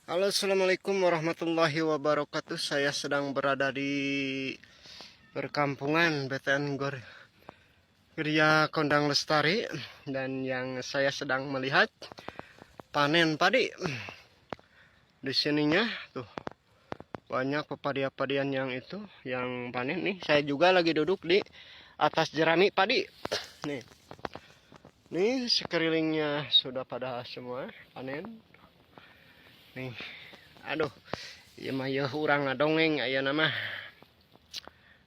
Halo, assalamualaikum warahmatullahi wabarakatuh. Saya sedang berada di perkampungan BTN Gor Griya Kondang Lestari, dan yang saya sedang melihat panen padi. Di sininya tuh banyak pepadi-padian yang itu yang panen nih. Saya juga lagi duduk di atas jerami padi. Nih. Nih sekelilingnya sudah pada semua panen. Nih. Aduh, ieu mah yeuh urang ngadongeng ayeuna mah.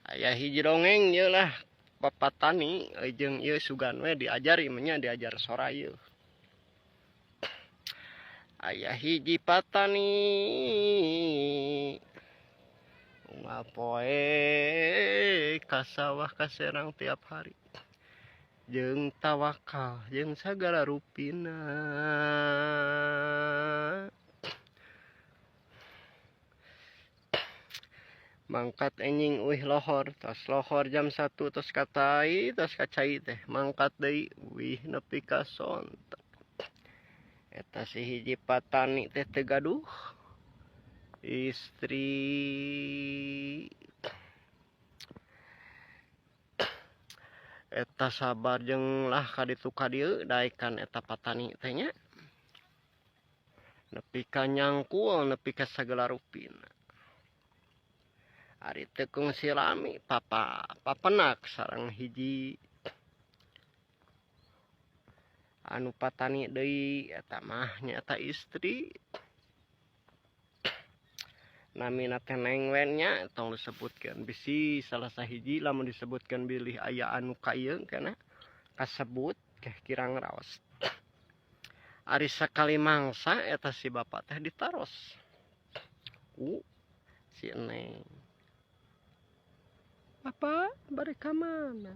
Aya hiji dongeng ieu lah, bapak tani jeung ieu sugan we diajar ieu mah nya, diajar sora ieu. Aya hiji patani unggal poe ka sawah ka serang tiap hari jeung tawakal jeung sagala rupina. Mangkat enjing uih lohor, tos lohor jam 1 tos katai, tos kacai teh mangkat deui uih nepi ka sonten. Eta si hiji patani teh teu gaduh istri. Eta sabar jeung lah kaditu ka dieu daekan eta patani teh nya. Nepi ka nyangkul nepi ka sagala rupina. Ari teu kungsi lami papa papenak sareng hiji anu patani deui eta mah nyaeta istri. Namina teh Neng we nya, tong disebutkeun bisi salah sahiji lamun disebutkeun bilih aya anu ka ieu kana kasebut keh kirang raos. Ari sakali mangsa eta si bapak teh ditaros ku si Neng. Bapak bade ka mana?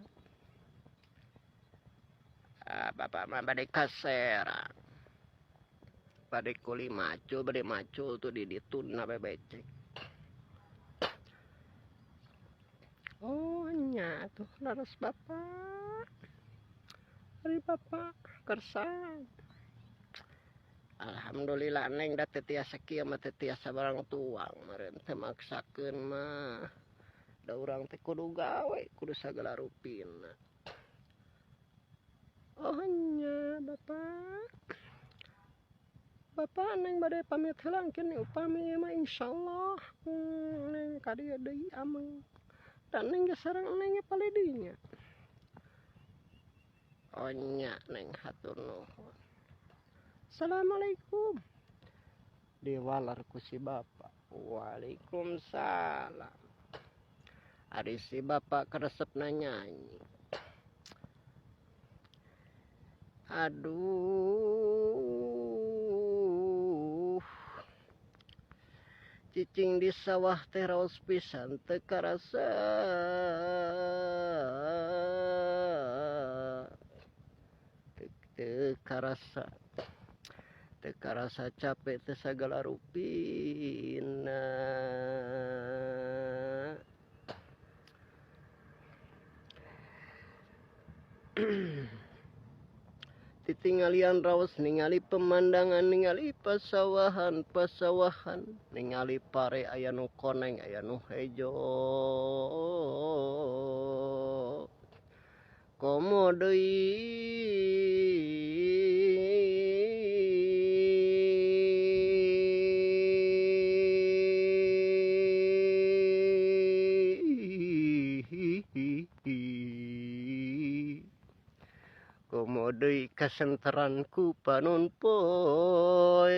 Ah, bapak mah bade ka Serang. Bade kuli macul, bade macul tuh di ditu dina bebecek. Oh nya tuh laras bapak. Ari bapak kersa. Alhamdulillah Neng da teu tiasa kieu mah teu tiasa barang tuang meureun teu maksakeun mah. Da urang teh kudu gawe, kudu sagala rupina. Oh nya bapak. Bapak Neng bade pamit heula engkeun upami ieu mah insyaallah Neng ka dieu deui ameng. Da Neng ge sareng Neng ge palih deui nya. Oh nya Neng hatur nuhun. Assalamualaikum. Diwalar ku si bapak. Waalaikumsalam. Ari si bapak keresepna nyanyi. Aduh, cicing di sawah teh raos pisan teu karasa. Teu karasa. Teu karasa capek teh sagala rupina. Titinggalian raos ningali pemandangan, ningali pasawahan, pasawahan, ningali pare aya nu koneng, aya nu hejo. Komo deui komo deui kasenteran ku panon poe.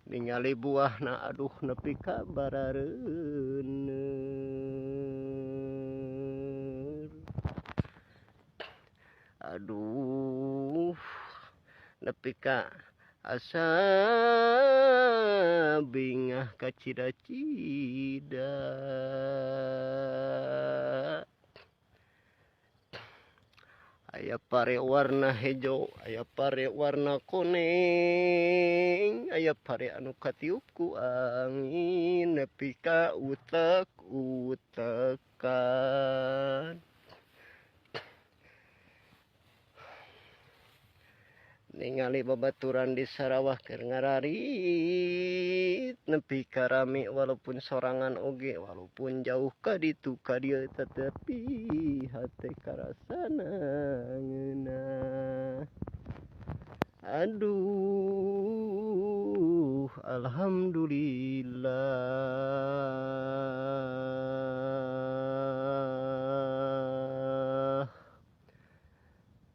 Ningali buahna aduh nepi ka barareuneur. Aduh nepi ka asa bingah kacida-cida. Aya pare warna hejo, aya pare warna kuning, aya pare anu katiup ku angin nepi ka utek-utekan. Ningali babaturan di Sarawak keur ngararit nepi ka rame, walaupun sorangan oge, walaupun jauh ka ditu ka dieu, tetapi hate karasana ngeunah. Aduh, alhamdulillah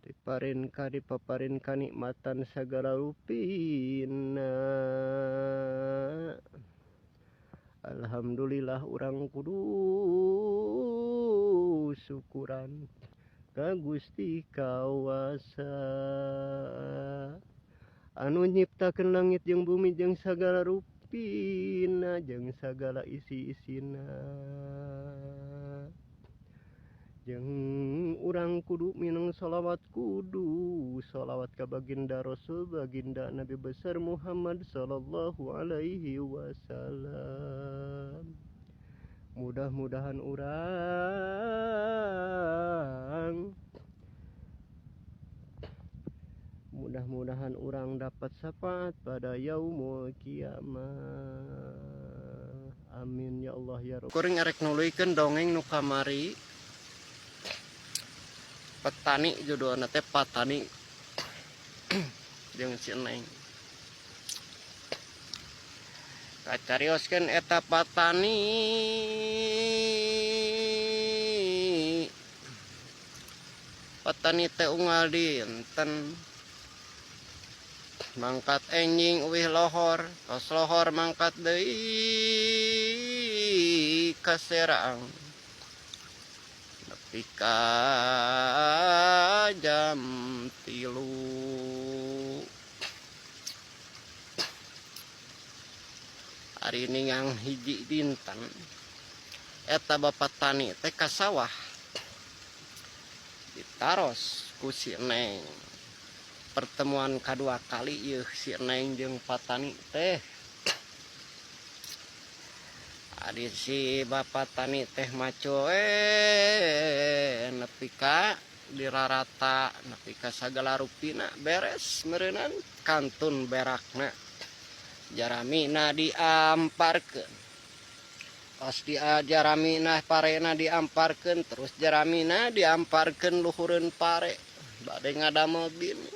diparin ka dipaparin kanikmatan sagala rupina. Alhamdulillah, urang kudu syukuran ka Gusti Kawasa anu nyiptakeun langit jeung bumi jeung sagala rupina jeung sagala isi-isina. Jeung urang kudu minang sholawat, kudu sholawat ka baginda Rasul, baginda Nabi besar Muhammad sallallahu alaihi wasallam. Mudah-mudahan urang, mudah-mudahan urang dapat syafaat pada yaumul kiamat. Amin ya Allah ya Rabb. Kuring erek nuluykeun dongeng nu kamari, petani, judulna teh Patani jeung si Neng. Kacarioskeun eta patani. Petani teh unggal dinten mangkat enjing uih lohor, tos lohor mangkat deui ka Serang nepi ka jam 3. Ari ningang hiji dinten eta bapak tani teh ka sawah, ditaros ku si Neng. Pertemuan kadua kali ieu si Neng jeung patani teh. Ari si bapak tani teh maco nepi ka dirarata, nepi ka sagala rupina beres meureunan, kantun berakna, jaramina diamparkeun. Pas di jaramina, parena diamparkeun, terus jaramina diamparkeun luhureun pare bade ngadamel bini.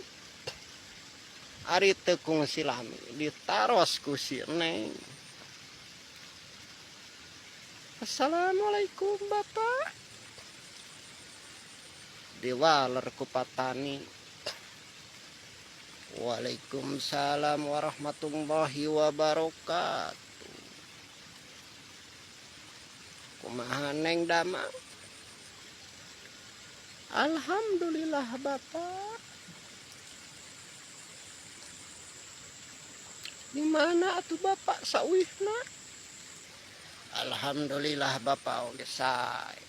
Ari teu kungsi lami ditaros ku si Neng. "Assalamualaikum, Bapak." Diwaler ku patani, "Waalaikumsalam warahmatullahi wabarakatuh. Kumaha, Neng, damang?" "Alhamdulillah, Bapak." "Di mana atuh Bapak sauihna?" "Alhamdulillah, Bapak oge sae."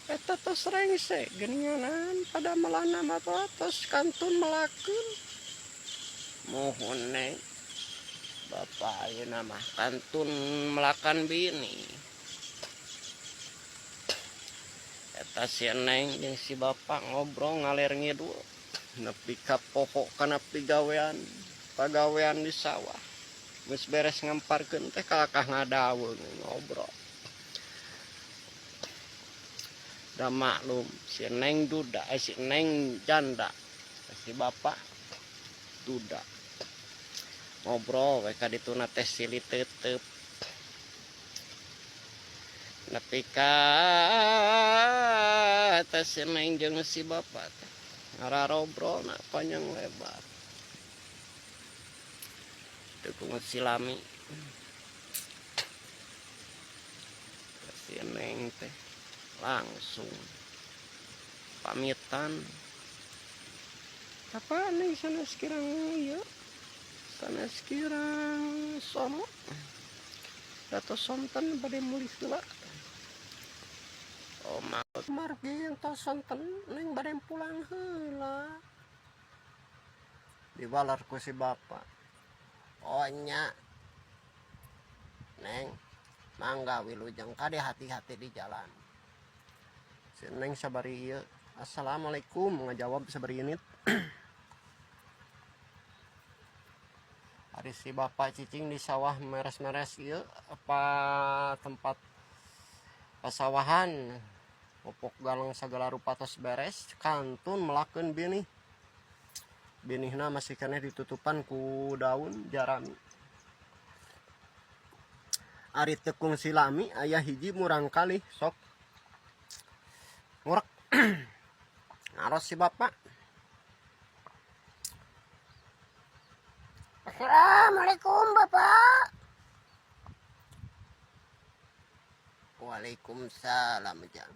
Eta tos rengse geuninganan pada melana mah tos kantun melakeun. "Muhun, Neng. Bapak ayeuna mah kantun melakan bini." Eta si Neng jeung si bapak ngobrol ngaler ngidul nepi ka poho kana pigawean pagawean di sawah. Geus beres ngamparkeun teh kalakah ngadaweung ngobrol. Da maklum si Neng duda, si Neng janda, si bapak duda. Ngobrol we ka dituna teh silih teuteub. Nepi ka eta si Neng jeung si bapak teh ngararobrolna panjang lebar. Teu kungsi lami. Si Neng teh langsung pamitan. "Apa, Neng, sanes kirang ieu? Sanes kirang sono. Da tos sonten, bade mulih heula." "Oh, margi tos sonten, Neng bade pulang heula." Diwaler ku si bapak. "Oh nya. Neng, mangga, wilujeng, kade hati-hati di jalan." Si Neng sabari ieu Assalamualaikum ngajawab sabari unit. Ari si bapak cicing di sawah meres-meres ieu apa tempat pasawahan pupuk galang segala rupa tos beres, kantun melakeun binih. Binihna masih keneh ditutupan ku daun jarami. Ari teu kungsi lami aya hiji murang kalih sok ngurek naros si bapak. Assalamualaikum, Bapak. Waalaikumsalam, Ujang.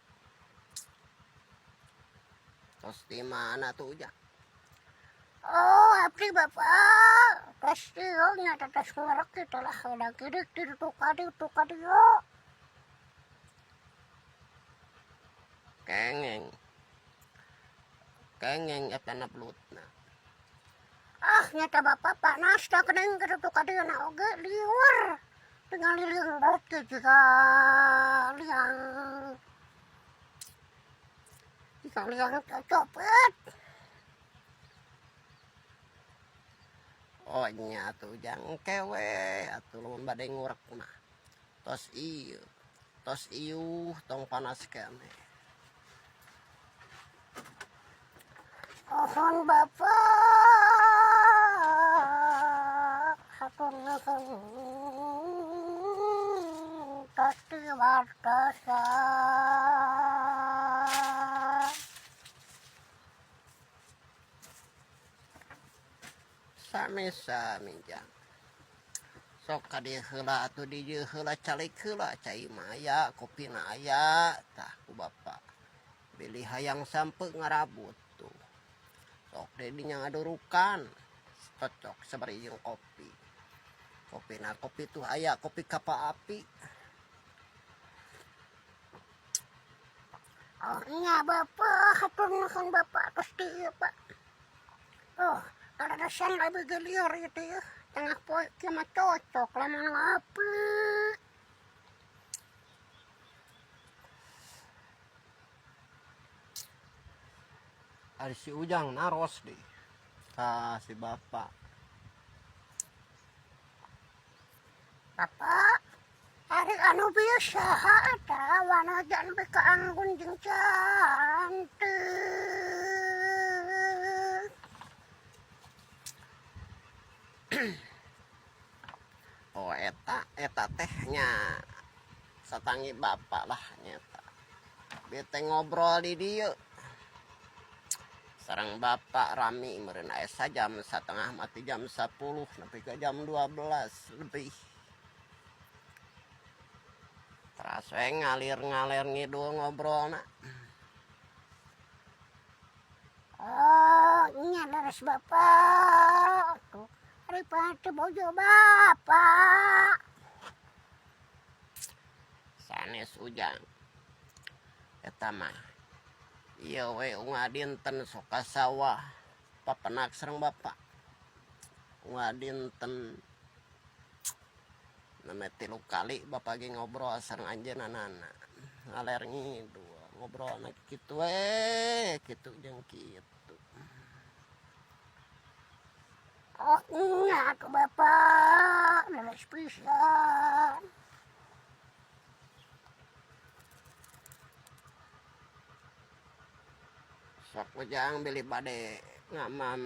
Tos di mana tuh, Ujang? Oh, abdi, Bapak. Tos ieu nya tos ngurek kitu lah, udah gidik di ditu ka ditu ka dieu. Kengeng. Kengeng eta na belutna. Ah, nyata Bapak panas da geuning ka ditu ka dieu na oge lieur. Tingali liang belut ge jiga liang jiga liang cocopet. Oh nya atuh, Ujang, engke we atuh lamun bade ngurek mah. Tos ieu. Tos iuh, tong panas keneh. Mohon, Bapak. Hatur nuhun tos diwartosan. Sami-sami, Jang. Sok ka dieu heula atuh, di dieu heula, calik heula, cai mah aya, kopina aya tah ku bapak. Bilih hayang sampeu ngarabut tuh. Sok di dinya ngadurukan. Cocok sabari jeung kopi. Kopina kopi tuh aya kopi Kapal Api. Oh nya, Bapak, hatur nuhun Bapak tos di ieu, Pak. Oh, kaleresan abi ge lieur ieu teh yeuh. Tengah poe kieu mah cocok lamun ngopi. Ari si Ujang naros deui ka si bapak. Bapak, ari anu bieu saha eta wanoja nepi ka anggun jeung cantik? Oh, eta eta teh nya satangi bapak lah nyata. Bete ngobrol di dieu. Sareng bapak rami meureun aya sajam satengah mati jam 10 nepi ka jam 12 lebih. Teras we ngalir-ngalir ngidul ngobrolna. Oh, nya leres, Bapak. Tuh, ari teu bojo Bapak. Sanes, Ujang. Eta mah ieu we unggal dinten sok ka sawah papenak sareng bapak. Unggal dinten nembe 3 kali bapak ge ngobrol sareng anjeunna, ngaler ngidul ngobrolna kitu we, kitu jeung kitu. Oh nya tuh, Bapak, leres pisan. Sok, Ujang, bilih bade ngamam,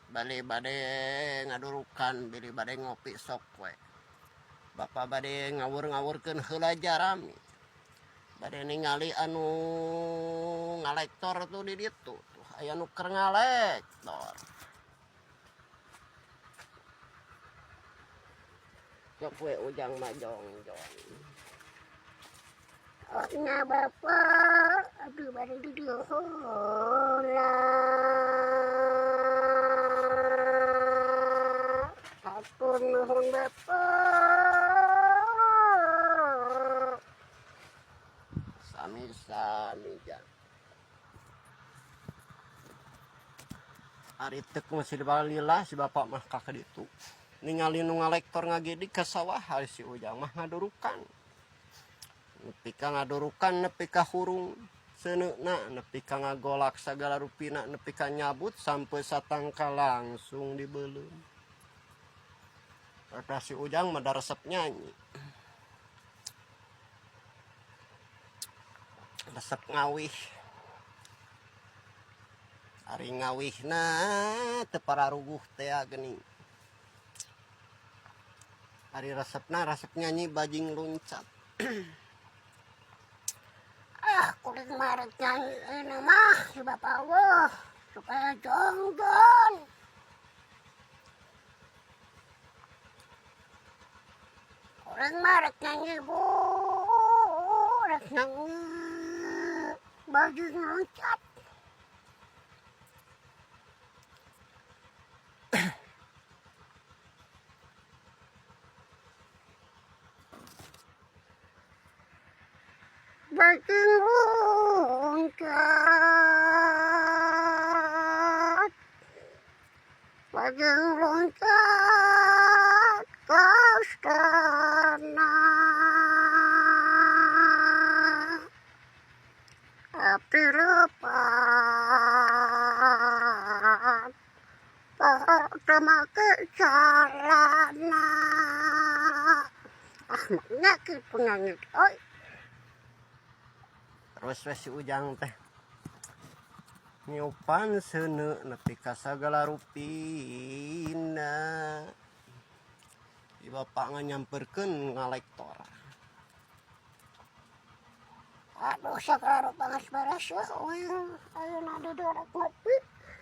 bade bade ngadurukan, bilih bade ngopi, sok we. Bapak bade ngawur-ngawurkeun heula jarami. Bade ningali anu ngalektor tuh di ditu tuh, aya nu keur ngalektor. Sok we, Ujang mah jongjon. Oh nya, Bapak, abdi bade di dieu heula. Hatur nuhun, Bapak. Sami-sami, Jang. Ari teu masih balila si bapak mah ka ditu. Ningali nu ngalektor ngagidig ka sawah, ari si Ujang mah ngadurukan. Nepi ka ngadurukan nepi ka hurung. Seuneuna nepi ka ngagolak sagala rupina, nepi ka nyabut sampai satangkal langsung dibeuleum. Kata si Ujang mah da resep nyanyi, resep ngawih. Ari ngawihna teu pararuguh tea geuning. Ari resepna resep nyanyi bajing luncat. Ah, kuring mah rek nyanyi ini mah si bapak wah supaya jongjon. Kuring mah rek nyanyi, Bu, rek nyanyi bajing loncat. Bajing loncat, bajing loncat ke tanah. Api lepat, teu make calana. Ah, maknya kitu nyanyi euy. Terus we si Ujang teh niupan seuneu nepi ka sagala rupina. Di bapak nganyamperkeun ngalektor. Aduh, sagala rupa geus beres ya uing. Ayeuna di dieu rek ngopi.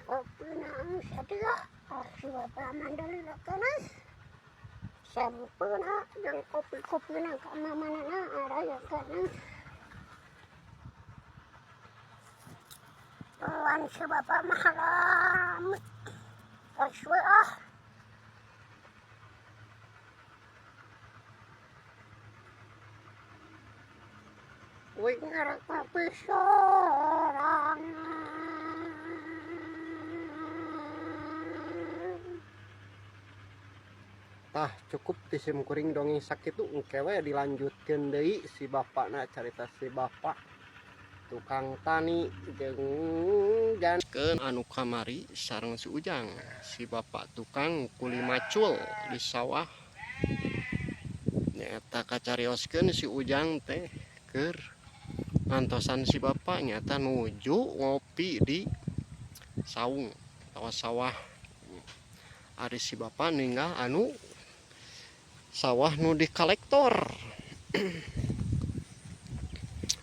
Ngopina geus atuh. Ah, si bapak mandalila keneh. Sampeuna jeung kopi-kopina ka mamanana araya keneh. Tuan si bapak mah rame. Terus we ah. Uing rek ngopi sorangan. Tah, cukup ti sim kuring dongeng sakitu, engke we dilanjutkeun deui si bapakna, carita si bapak tukang tani jeung jankeun anu kamari sareng si Ujang, si bapak tukang kuli macul di sawah. Nyaeta kacarioskeun si Ujang teh keur ngantosan si bapak, nyata nuju ngopi di saung atawa sawah. Ari si bapak ninggal anu sawah nu dikalektor,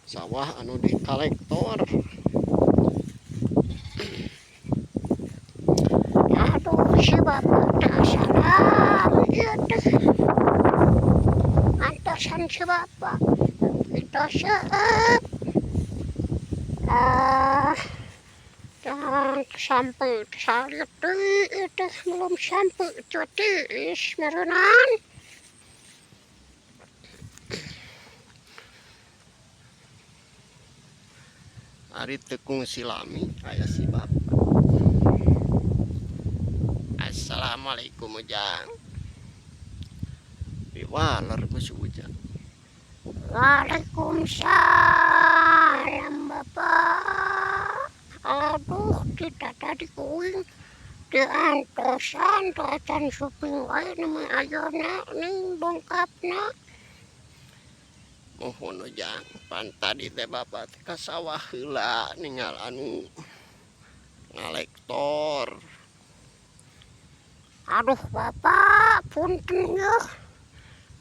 sawah anu dikalektor. Aduh, si bapak teh salam ieu teh. Ngantosan si bapak. Kita seueup. Ah, jangan sampai salit deui ieu teh, belum sampai tiis meureunan. Ari teu kungsi lami aya si bapak. Assalamualaikum, Ujang. Diwaler ku si Ujang. Waalaikumsalam, Bapak. Aduh, kita tadi kuing diantosan teu acan suping wae nu ayeuna ning dongkapna. Muhun, Ujang, pan tadi teh bapak teh ka sawah heula ningal anu ngalektor. Aduh, Bapak, punten yeuh.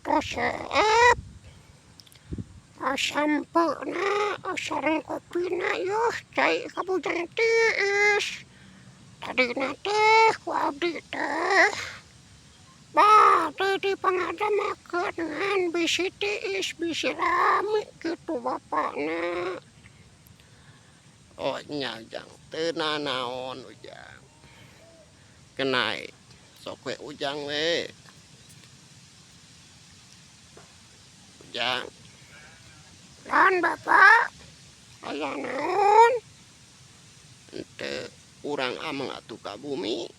Tos seep. Sampeuna sareng kopina yeuh cai ka bujang tiis. Tadina teh ku abdi teh bade dipangadamakeun ngan bisi tiis, bisi rame kitu bapakna. Oh nya, Ujang, teu nanaon, Ujang. Kenai sok we, Ujang we. Ujang. Naon, Bapak? Aya naon? Henteu, urang ameng atuh ka bumi.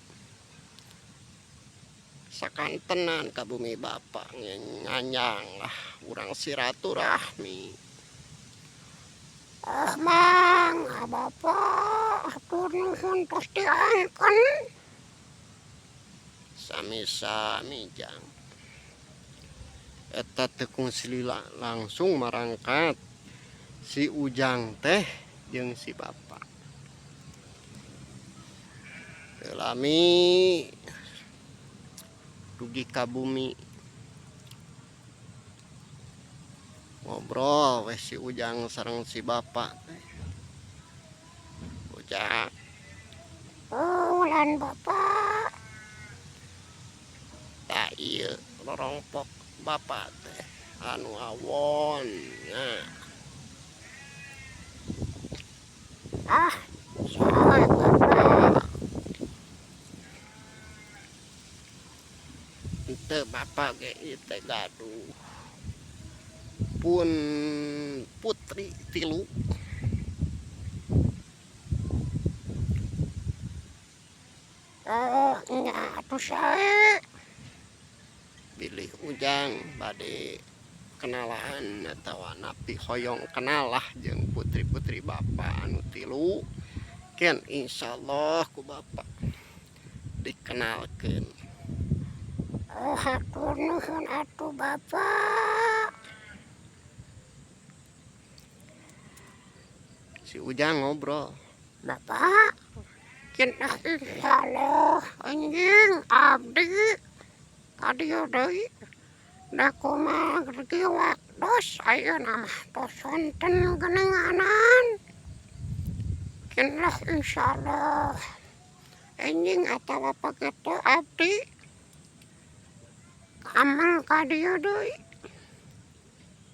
Sakantenan ka bumi bapak nganjang lah urang silaturahmi. Oh mang, bapak, hatur nuhun tos diangken. Sami-sami, Jang. Eta teu kungsi lila langsung marangkat si Ujang teh jeung si bapak. Teu lami dugi ka bumi, ngobrol weh si Ujang sareng si bapak teh. Ujang. Oh, lan bapak. Tah, ieu rorompok bapak teh anu awon nya. Ah, sae bapak. Henteu, bapak ge ieu teh gaduh pun putri tilu. Oh, nya atuh sae. Bilih Ujang bade kenalan atawa napi hoyong kenal lah jeung putri-putri bapak anu tilu, ken insyaallah ku bapak dikenalkeun. Oh, hatur nuhun atuh bapak. Si Ujang ngobrol. Bapak, cenah insyaallah anjing abdi ka dieu deui. Da kumaha ge waktos ayeuna mah tos sonten geuninganan. Cenah insyaallah enjing atawa pageto abdi ameng ka dieu deui.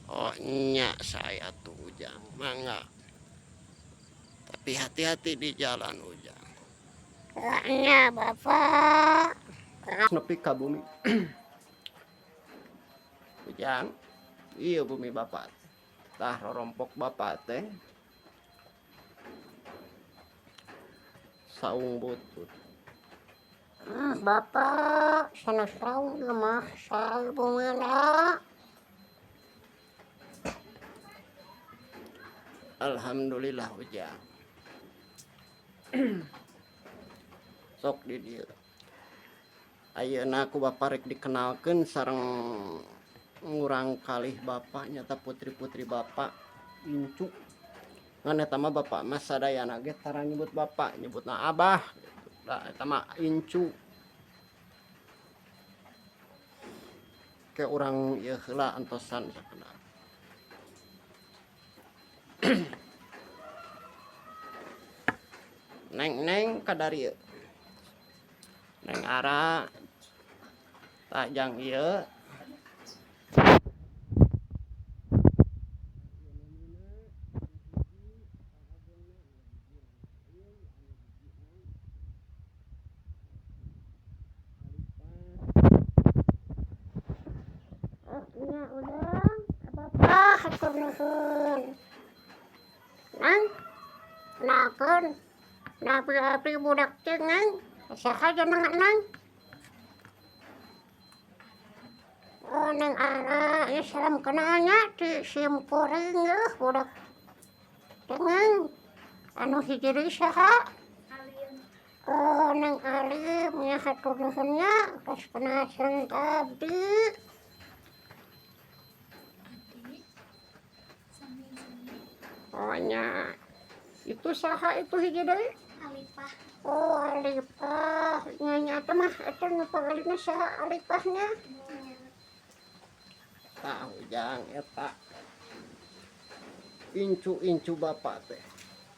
Oh nya, sae atuh Ujang, mangga. Tapi hati-hati di jalan, Ujang. Oh nya, bapak. Nepi ka bumi. Ujang, ieu bumi bapak. Tah, rorompok bapak teh. Saung butut. Bapak, sanes saung ieu mah, sae bumina. Alhamdulillah, Ujang. Sok di dieu. Ayeuna ku bapak rek dikenalkeun sareng ngurang kalih bapak, nyata putri-putri bapak, incu. Ngan eta mah bapak mah sadayana ge tara nyebut bapak, nyebutna abah gitu. Da eta mah incu. Ke urang ieu heula antosan sakedap. Neng, neng, kadarieu. Neng Ara. Tah, jang ieu. Oh, nya Ujang, bapak hatur nuhun. Neng, kenalkeun. Napi abdi budak cengeng. Saha jeneng neng? Oh, Neng Ara, ya salam kenalnya di sim kuring yeuh budak cengeng. Anu hiji deui saha? Alim. Oh, Neng Alim, nya hatur nuhun nya tos kenal sareng abdi. Adi. Sami-sami. Oh nya. Itu saha itu hiji deui? Alipah. Oh, Alipah. Nya nya eta mah eta nu pangalina saha Alipahnya? Nya. Tah, Ujang, eta. Incu-incu bapak teh.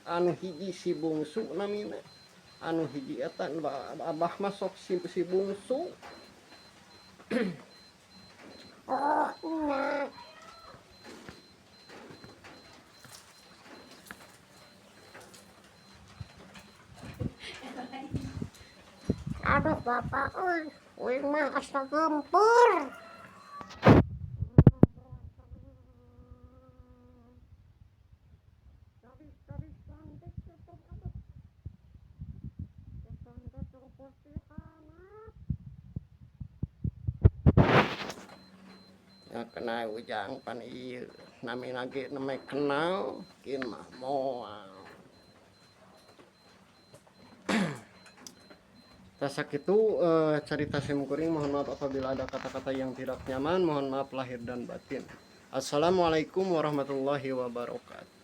Anu hiji si bungsu namina. Anu hiji eta abah mah sok si bungsu. Oh, nya. Aduh bapak euy, uing mah asa geumpeur. Gadis-gadis cantik itu, aduh. Cantik putihanat. Ya kena Ujang pan ieu. Namina ge nembe kenal, kin mah moal. Tah sakitu carita sim kuring, mohon maaf apabila ada kata-kata yang tidak nyaman, mohon maaf lahir dan batin. Assalamualaikum warahmatullahi wabarakatuh.